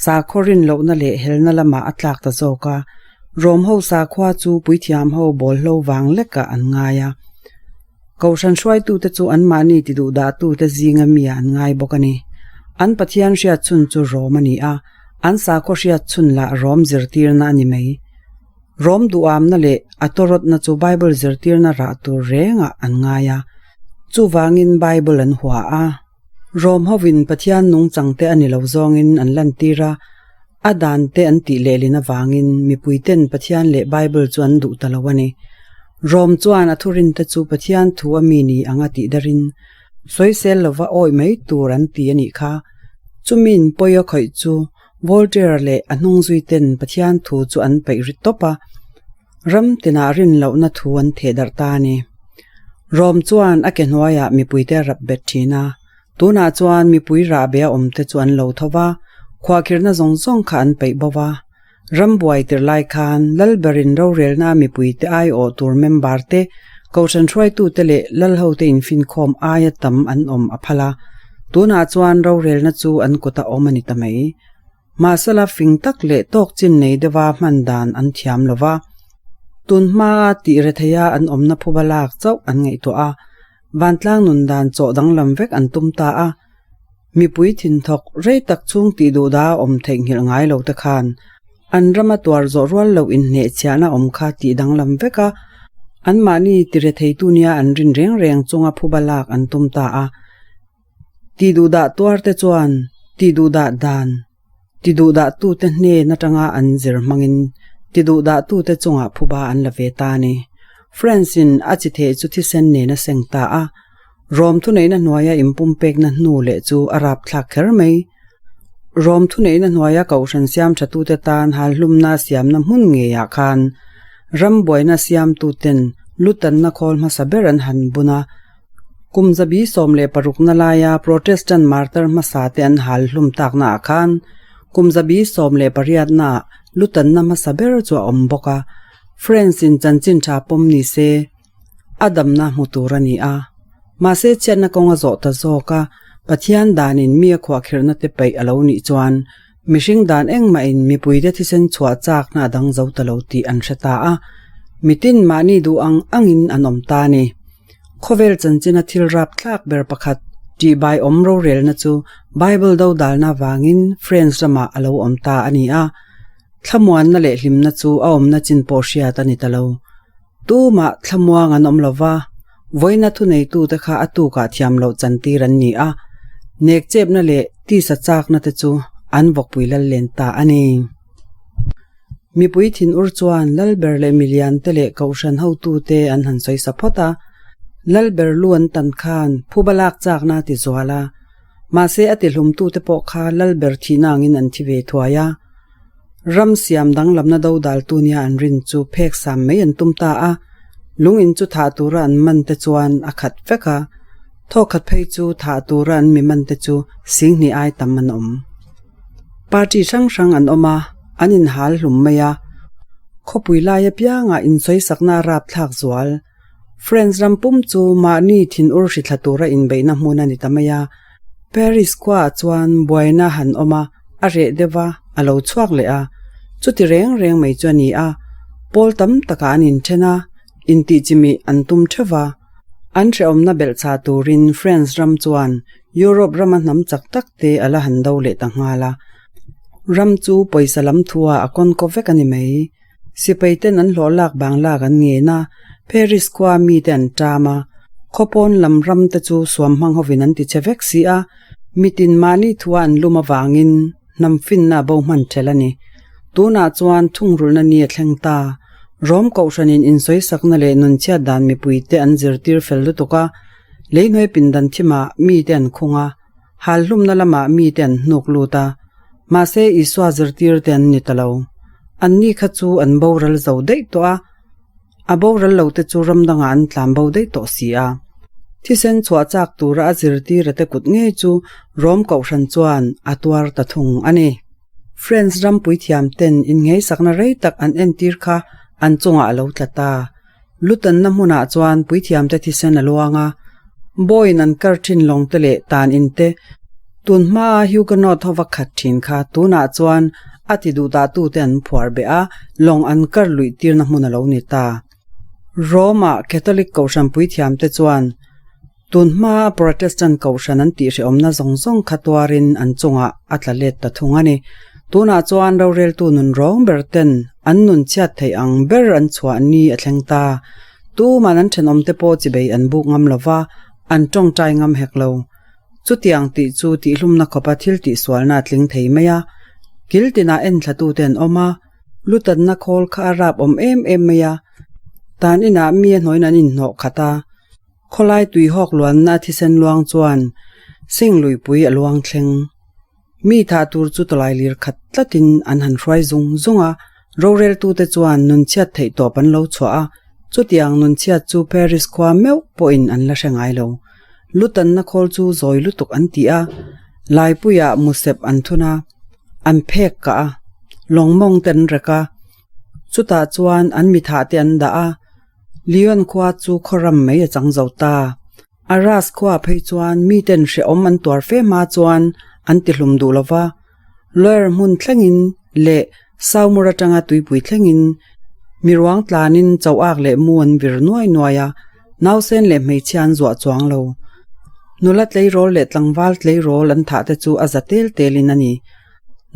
Speaker 1: Sakhaw rinlohna leh helna lamah a tlak ta zawk a, Rom ho sakhua chu puithiam ho bawlhlo vang lekah an ngai a. Kohhran hruaitute chu anmahni tiduhdahtute zinga mi ah an ngai bawk a ni. An Pathian hriatchhun chu Rom a ni a, an sakhaw hriatchhun lah Rom zirtirna a ni mai. Rom duhamna leh a tawrawtna chu Bible zirtirna rah tur rengah an ngai a, chuvangin Bible an hua a. Rom hovin Pathian nungchang te a ni lo zawngin an lantir a, a dan te an tih lehlin avangin mipuiten Pathian leh Bible chu an duh ta lo a ni. Rom chuan a thurinte chu Pathian thu a mi ni anga tih darin sawisel lova awih mai tur an ti a nih kha. Chumiin pawi a khawih chu Voltaire leh a hnungzuiten Pathian thu chu an peih ri tawp a. Ram tinah rin lohna thu an theh darh ta a ni. Rom chuan a ke hnuaiah mipuite a rap bet thin a, tunah chuan mipui rahbe a awmte chu an lo tho va, khuahkhirhna zawng zawng kha an peih bo va. Ram buai tir lai khan Lalberin rorelna mipuite aiawh tur member te, kohhran hruaitute leh lalhote infinkhawm aia tam an awm a phal a, tunah chuan rorelna chu an kuta awm a ni ta mai. Mahsela fing tak leh tawk chin nei deuha hman dan an thiam lo va, tun hmaa tih retheia an awmna phuba lak chauh an ngaihtuah a, vantlang nun dan chawh danglam vek an tum ta a. Mipui thinthawk rei tak chhung tih duhda awm theihnghilh ngai lo te khan an rama tuar zawh rual loh inhnehchhiahna awm kha tih danglam vek a, anmahni ti retheitu nia an rin reng reng chunga phuba lak an tum ta a. Ti duhdah tuar te chuan ti duhdah dan ti duhdah tute hnen atanga an zir hmangin ti duhdah tute chungah phuba an la ve ta a ni. France in a chi theh chu thisen nen a seng ta a, Rom thuneihna hnuaia inpumpekna hnu leh chu a rapthlak kher mai. Rom thuneihna hnuaia kohhran siam thatute tan halhlumna siamna hmun ngeiah khan ram buaina siamtuten lutanna khawl hmasa ber an han bun a. Kum zabi 16 na laia Protestant martar hmasa te an halhlum taknaah khan kum zabi 18 naah lutanna hmasa ber chu a awm bawk a. France in chanchin tha pawm ni se a damna hmu tur a ni a. Mahse chhiatna kawng a zawh ta zawk a, Pathian danin mi a khuahkhirhna te paih a lo nih chuan mihring dan engmahin mipuite thisen chhuah chakna a dang zo ta lo tih an hre ta a, mitin mahni duh ang angin an awm ta a ni. Khawvel chanchina thil rapthlak ber pakhat tihbai awm rorelna chu Bible dodalna vangin France ramah a lo awm ta a ni a, thlamuanna leh hlimna chu a awmna chin pawh hriat a ni ta lo. Tumah thlamuang an awm lo va, vawiina thuneitute kha a tukah thiam loh chantir an ni a, nekchepna leh tisa chakna te chu an vawkpui lal len ta a ni. Mipui thinur chuan Lalber leh miliante leh kohhran hotute an han sawi sa phawt a, Lalber lu an tan khan phuba lak chakna a ti zual a, mahse a tihlumtute pawh kha Lalber thihna angin an thi ve thuai a. Ram siam danglamna dodaltu nia an rin chu phek sam mai an tum ta a, lung in chu thah tura an man te chuan a khat vek a, thawkhat phei chu thah tura an mi man te chu singhnih ai tam an awm. Party hrang hrang an awm a, an inhal hlum mai a, khawpui lai apiangah insawisakna a rapthlak zual. France ram pum chu mahni thinur hrithla tura inbeihna hmun a ni ta mai a, Paris khuaah chuan buaina han awm a, a reh deuh a, a lo chhuak leh a. Chuti reng reng mai chu a ni a, pawl tam takah an inthen a, intihchimih an tum theuh va. An hrehawmna belhchhah turin France ram chuan Europe rama hnam chak tak te a la han do leh ta nghal a. Ram chu pawisa lam thuah a kawn kaw vek a ni mai. Sipai ten an hlawh lak bang lak an ngen a, Paris khua mite an ṭam a, khawpawn lam ram te chu suam hmang hovin an ti che vek si a, mitin mahni thua an lum avangin hnam finna a bo hman ṭhelh a ni. Tunah chuan thungrulhna ni a thleng ta. Rom Kohhranin insawisakna leh nunchhiat dan mipuite an zirtir fel lutuk a, leihnuai pindan thimah mite an khung a, Halhlumna lamah mite an hnuk lut a, mahse Isua zirtirte an ni ta lo. Anni kha chu an boral zo daih tawh a, a boral lote chu ram dangah an tlan bo daih tawh si a. Thisen chhuah chak tura a zirtirate kut ngei chu Rom Kohhran chuan a tuar ta thung a ni. France ram puithiamten inngeisakna rei tak an entir kha an chungah a lo tla ta. Lutanna hmunah chuan puithiamte thisen a luang a, bawiin an kar thin lawngte leh tan inte tun hmaa Huguenot hova khat thin kha tunah chuan a ti duhdahtute an phuar beh a, lawng an kar luih tirna hmun a lo ni ta. Rome-ah Catholic kohhran puithiamte chuan tun hmaa Protestant kohhran an tihhrehawmna zawng zawng kha tuarin an chungah a tla let ta thung a ni. Tunah chuan roreltu nun rawng ber ten an nun chhiat theih ang ber an chhuah ni a thleng ta. Tuman an thenawmte pawh chibei an buk ngam lo va, an tawngtai ngam hek lo. Chutiang tih chu tihlumna khawpa thil tihsualna a tling thei mai a. Kil tinah enthlatute an awm a, lutanna khawl kha a rap awm em em mai a. Tan inah mi a hnuaiin an inhnawh khat a. Khawlai tuihawk luanna thisen luang chuan sing luipui a luang thleng. Mi thah tur chu tawlai lir khat tlatin an han hruai zung zung a, roreltute chuan nunchhiat theih tawp an lo chhuah a, chutiang nunchhiat chu Paris khua meuh pawhin an la hre ngai lo. Lutanna khawl chu zawi lutuk an ti a, laipuiah musep an thun a, an phek kah a, lawng mawng te an rek a, chutah chuan an mi thah te an dah a, Lyon khua chu khawram mai a chang zo ta. Arras khuaah phei chuan miten hrehawm an tuar fe hma chuan an tihlum duh lo va, Loire hmun thlengin leh Saumur atanga tuipui thlengin mi ruang tlanin choak leh mu an vir nuai nuai a, nausen leh hmeichhia an zuah chuang lo. Nula tleirawl leh tlangval tleirawl an thah te chu a za tel telin a ni.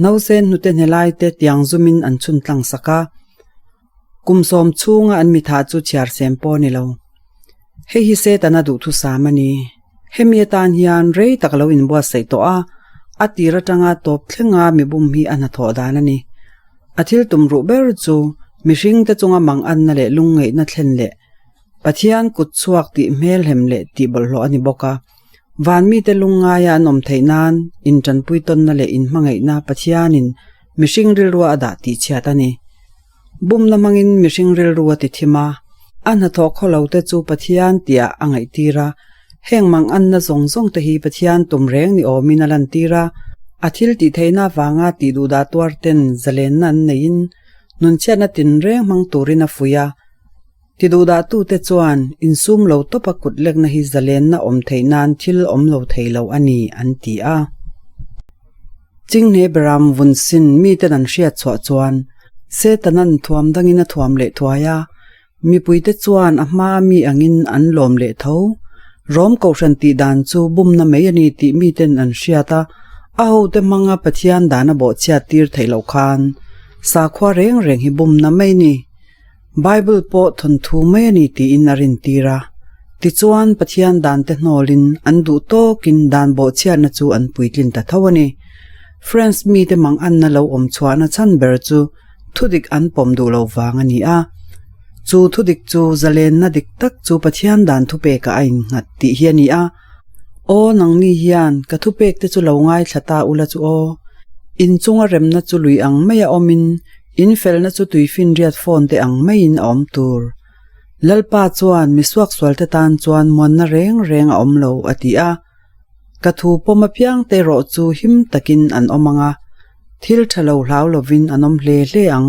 Speaker 1: Nausen hnute hnelai te tiang zumin an chhun tlang sak a. Kum sawm chhunga an mithah chu chhiar sem pawh a ni lo. Hei hi Setana duhthusam a ni. Hemi atan hian rei tak a lo inbuatsaih tawh a, a tir atanga tawp thlenga mibum hi a hnathawh dan a ni. A thil tum ruh ber chu mihringte chunga manganna leh lungngeihna thlen leh Pathian kut chhuak tih hmelhem leh tih bawlhhlawh a ni bawk a. Van mite lungngaia an awm theih nan intanpui tawnna leh inhmangaihna Pathianin mihring rilrua a dah tih chhiat a ni. Bumna hmangin mihring rilru a ti thim a, a hnathawh khaw lo te chu Pathian tihah a ngaihtir a, heng manganna zawng zawng te hi Pathian tum reng ni awmin a lantir a, a thil tih theihna avanga tih duhdah tuar ten zalenna an neihin nunchhiatna tinreng hmang turin a fuih a. Ti duhdahtute chuan insum lo tawpa kut lekna hi zalenna awm theih nan thil awm lo thei lo a ni, an ti a. Chinghne Beram vun sin miten an hriat chhuah chuan Setanan thuam dangin a thuam leh thuai a, mipuite chuan a hmaa mi angin an lawm leh tho. Rom Kohhran tih dan chu bumna mai a ni tih miten an hriat a, a hote hmanga Pathian dan a bawhchhiat tir theih loh khan sakhua reng reng hi bumna mai a ni. Bible pawh thawnthu mai a ni tiin a rintir a. Tichuan, Pathian dante hnawlin an duh tawkin dan bawhchhiatna chu an puitlin ta tho a ni. France mite manganna lo awm chhuahna chhan ber chu thudik an pawm duh lo vang a ni a. Chu thudik chu zalenna dik tak chu Pathian dan thupekah a innghat tih hi a ni a. Aw nangni hian ka thupekte chu lo ngaithla ta ula chu aw. Inchunga remna chu lui ang maia awmin In felna chu tuifinriat phone te ang maiin a awm tur. Lalpa chuan mi suaksualte tan chuan muanna reng reng a awm lo, a ti a. Ka thu pawm apiang te erawh chu him takin an awm ang a, thil tha lo hlau lovin an awm hle hle ang.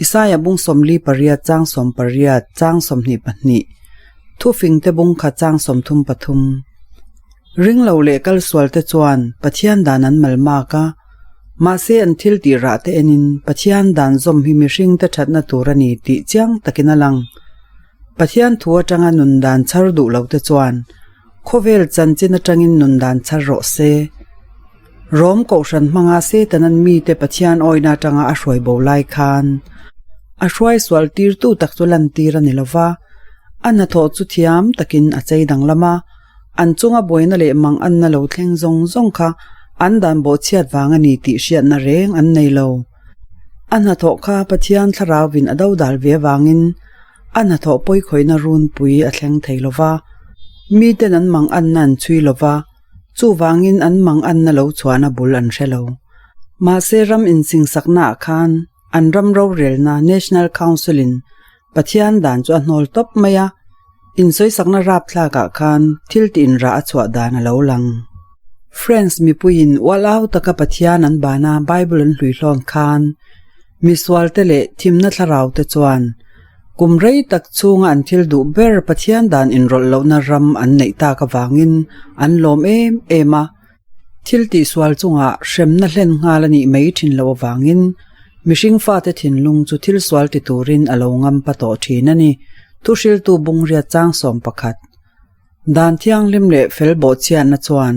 Speaker 1: Isaia bung 48 chang 18 chang 22 Thufingte bung kha chang 33. Ring lo leh kal sual te chuan Pathian dan an mal mak a, mahse an thil tih rah te enin Pathian dan zawm hi mihring te thatna tur a ni tih chiang takin a lang. Pathian thu atanga nun dan chhar duh lo te chuan khawvel chanchin atangin nun dan chhar rawh se. Rom Kohhran hmanga Setanan mite Pathian awihna atanga a hruai bo lai khan a hruai sual tirtu tak chu lantir a ni lova, a hnathawh chu thiam takin a chei danglam a. An chunga buaina leh mang anna lo thleng zawng zawng kha an dan bawhchhiat vang a ni tih hriatna reng an nei lo. A hnathawh kha Pathian thlarauin a dodal ve avangin a hnathawh pawikhawihna runpui a thleng thei lo va. Miten an mang anna an chhui lo va, chuvangin an mang anna lo chhuahna bul an hre lo. Mahse ram insingsaknaah khan an ram rorelna National Council-in Pathian dan chu a hnawl tawp mai a, insawisakna rapthlakah khan thil tih inrah a chhuah dan a lo lang. France mipuiin ual au taka Pathian an bana Bible an hlui hlawn khan misualte leh thimna thlaraute chuan kum rei tak chhunga an thil duh ber Pathian dan inrawlh lohna ram an neih tak avangin an lawm em em a. Thil tihsual chungah hremna hlen nghal a nih mai thin loh avangin mihring fate thinlung chu thil sual ti turin a lo ngam pa tawh thin a ni. Thuhriltu Bungriat chang 11. Dan thianghlim leh fel bawhchhiatna chuan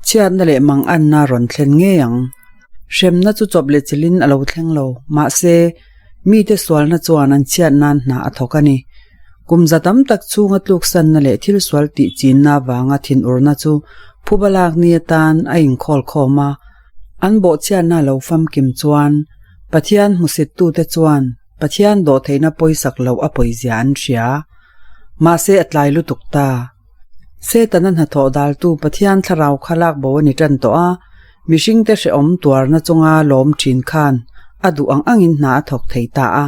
Speaker 1: chhiatna leh manganna a rawn thlen ngei ang. Hremna chu chawp leh chilhin a lo thleng lo, mahse, mite sualna chuan an chhiat nan hna a thawk a ni. Kum za tam tak chhunga tluksanna leh thil sual tih chinna avanga thinurna chu phuba lak ni atan a inkhawl khawm a, an bawhchhiatna lo famkim chuan Pathian hmusittute chuan Pathian dawhtheihna pawisak loh a pawizia an hria. Mahse a tlai lutuk ta. Setana hnathawh daltu Pathian thlarau kha lak bo a ni tan tawh a, mihringte hrehawm tuarna chunga lawm thin khan a duh ang angin hna a thawk thei ta a.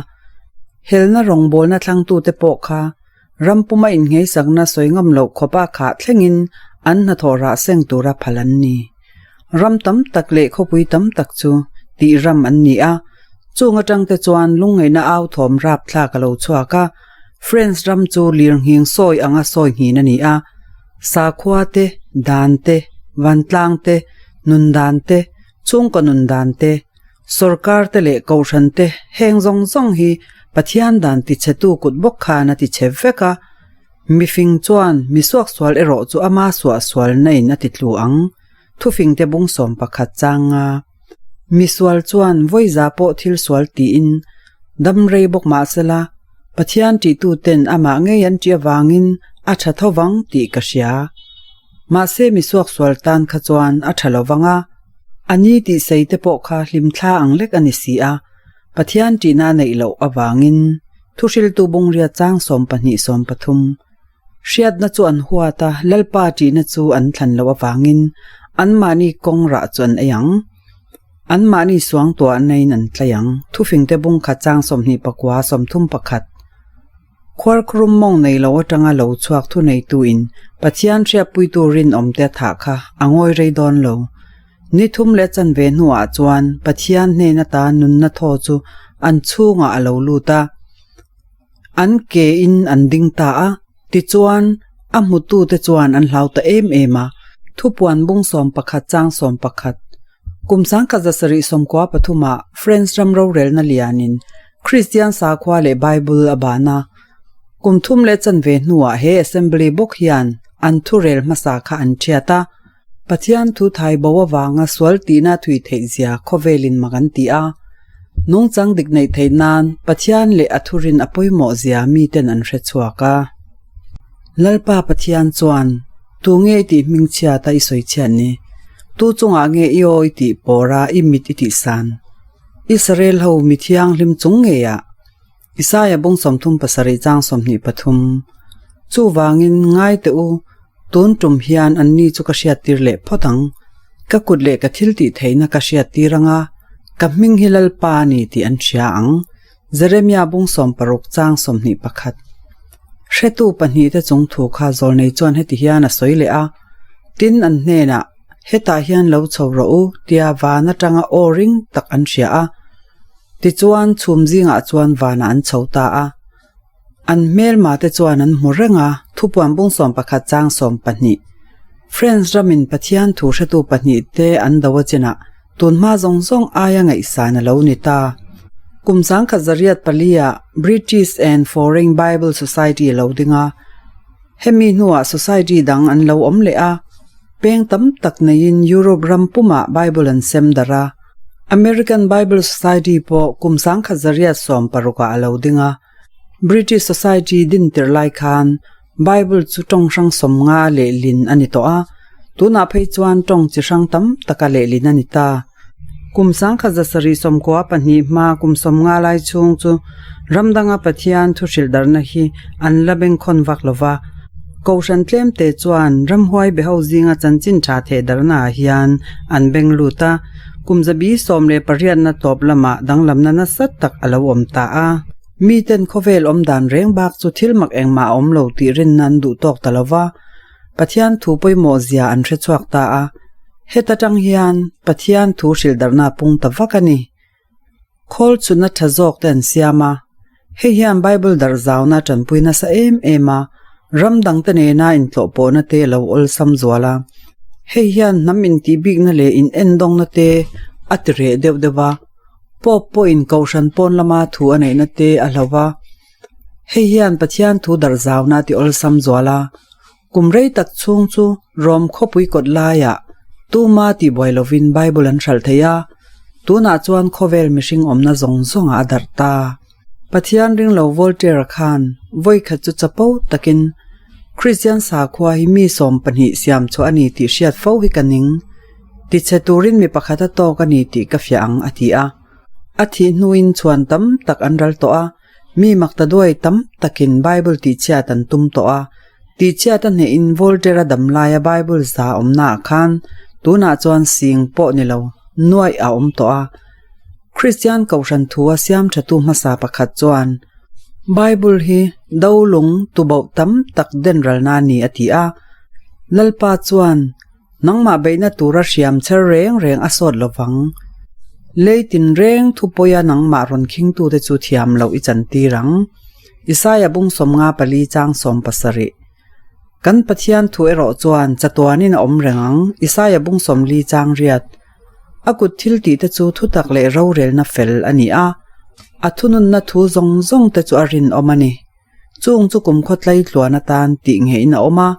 Speaker 1: Helna rawngbawlna thlangtute pawh kha ram puma inngheisakna sawi ngam loh khawpa khah thlengin an hnathawh rah seng tura phal an ni. Ram tam tak leh khawpui tam tak chu tih ram an ni a, chung atangte chuan lungngaihna au thawm rapthlak a lo chhuak a, France ram chu lirnghing sawi anga sawi nghin a ni a, sakhua te, dan te, vantlang te, nundan te, chhungkaw nundan te, Sorkar te leh Kohhran te heng zawng zawng hi Pathian dan tichhetu kut bawk khan a tichhe vek a, mifing chuan mi suaksual erawh chu ama suahsualna in a titlu ang, thufingte bung 11 chang nga. Misual chuan vawiza pawh thil sual tiin dam rei bawk mah sela, Pathian ṭihtu ten amah ngei an ṭih avangin a ṭha tho vang tih ka hria. Mahse mi suaksual tan kha chuan a ṭha lo vang a. A ni tih sei te pawh kha hlimthla ang lek a ni si a, Pathian ṭihna a neih loh avangin Thuhriltu Bungria chang 12 13. Hriatna chu an huat a, Lalpa ṭihna chu an thlan loh avangin anmahni kawng rah chu an ei ang. Anmahni suangtuahnain an tlai ang. Thufingte bung khat chang 29 31. Khuarkhurum mawng nei lo atanga lo chhuak thuneituin Pathian hriatpuitu rinawmte a thah kha a ngawi rei dawn lo. Ni thum leh chanve hnuah chuan Pathian hnen ata nunna thaw chu an chhungah a lo lut a. An ke in an ding ta a, tichuan a hmutute chuan an hlau ta em em a. Thupuan bung 11 chang 11. Kum 1793 ah France ram rorelna lianin Kristian sakhua leh Bible a ban a. Kum thum leh chanve hnuah he Assembly bawk hian an thurel hmasa kha an thiat a. Pathian thu thai bo avanga sual tihna thui theih zia khawvelin mak an ti a. Nungchang dik neih theih nan Pathian leh a thurin a pawimawh zia miten an hre chhuak a. Lalpa Pathian chuan, Tu nge i tih hmingchhiat a i sawi chhiat ni? Tu chungah nge i aw i tih pawr a i mit i tihsan? Israel ho mi thianghlim chung ngeiah Isaia bung 37 chang 23. Chuvangin ngai teh u, tun tum hian anni chu ka hriattir leh phawt ang. Ka kut leh ka thil tih theihna ka hriattir ang a, ka hming hi Lalpa a ni tih an hria ang. Jeremia bung 60 chang 21. Hretu pahnihte chung thu kha zawlnei chuan heti hian a sawi leh a, Tin an hnenah, Hetah hian lo chho rawh u, tia van atanga aw ring tak an hria a. Tichuan, chhum zingah chuan vanah an chho ta a. An hmelma te chuan an hmu reng a, thupuan bung 11 chang 12. France ramin Pathian thu hretu pahnih te an do a chinah tunhma zawng zawng aia ngaihsan a lo ni ta. Kum 1904 ah British and Foreign Bible Society a lo ding a. Hemi hnuah society dang an lo awm leh a. Peng tam tak neiin Europe ram pumah Bible an sem darh a. American Bible Society pawh kum 1916 ah a lo ding a. British Society din tirh lai khan Bible chu tawng hrang 50 lehlin a ni tawh a, tunah phei chuan tawng chi hrang tam taka lehlin a ni ta. Kum 1792 hma kum 50 lai chhung chu ram danga Pathian thu hrilh darhna hi an la bengkhawn vak lo va. Kohhran tlemte chuan ramhuai be ho zinga chanchin tha theh darhnaah hian an beng lut a, kum 18 na tawp lamah danglamna nasa tak a lo awm ta a. Miten khawvel awm dan reng bak chu thil mak engmah a awm lo tih rinna an duh tawk ta lo va, Pathian thu pawimawh zia an hre chhuak ta a. Heta tang hian Pathian thu hrilh darhna a pung ta vak a ni. Khawl chhunna tha zawk te an siam a, hei hian Bible darh zauna a tanpui nasa em em a, ram dangte nena intlawhpawhna te a lo awlsam zual a. Hei hian hnam intihbikna leh inendawngna te a ti reh deuh deuh a, Pope pawhin kohhran pawn lama thu a neihna te a hlo a. Hei hian Pathian thu darh zauna a ti awlsam zual a. Kum rei tak chhung chu Rom khawpui kawt laiah tuma tihbuai lovin Bible an hralh thei a, tunah chuan khawvel mihring awmna zawng zawngah a darh ta. Pathian ringlo Voltaire khan vawikhat chu chapo takin Kristian sakhua hi mi 12 siam chhuah a ni tih hriat fo hi ka ning. Tichhe turin mi pakhat a tawk a ni tih ka fiah ang a ti a. A thih hnuin chhuan tam tak an ral tawh a. Mi makta duai tam takin Bible tihchhiat an tum tawh a, tihchhiat a hnehin Voltaire-a dam laia Bible za awmnaah khan tunah chuan sing pawh ni lo nuaih a awm tawh a. Kristian kohhran thua siam thatu hmasa pakhat chuan, Bible hi dolung tuboh tam tak denralna a ni a ti a. Lalpa chuan, Nangmah beihna tura hriam chher reng reng a sawt lo vang. Lei tinreng thupawia nangmah rawn khingtute chu thiam loh i chantir ang. Isaia bung 54 chang 17. Kan Pathian thu erawh chuan chatuanin a awm reng ang. Isaia bung 40 chang riat. A kut thil tihte chu thutak leh rorelna fel a ni a, a thununna thu zawng zawngte chu a rinawm a ni. Chung chu kum khaw tlai tluan atan tih ngeihin a awm a,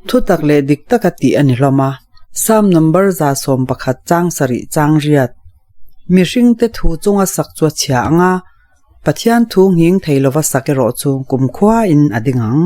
Speaker 1: thutak leh dik taka tih a ni hlawm a. Psalm number 111 chang sarih chang riat. Mihringte thu chunga sak chu a chhia ang a, Pathian thu nghing thei lova sak erawh chu kumkhuain a ding ang.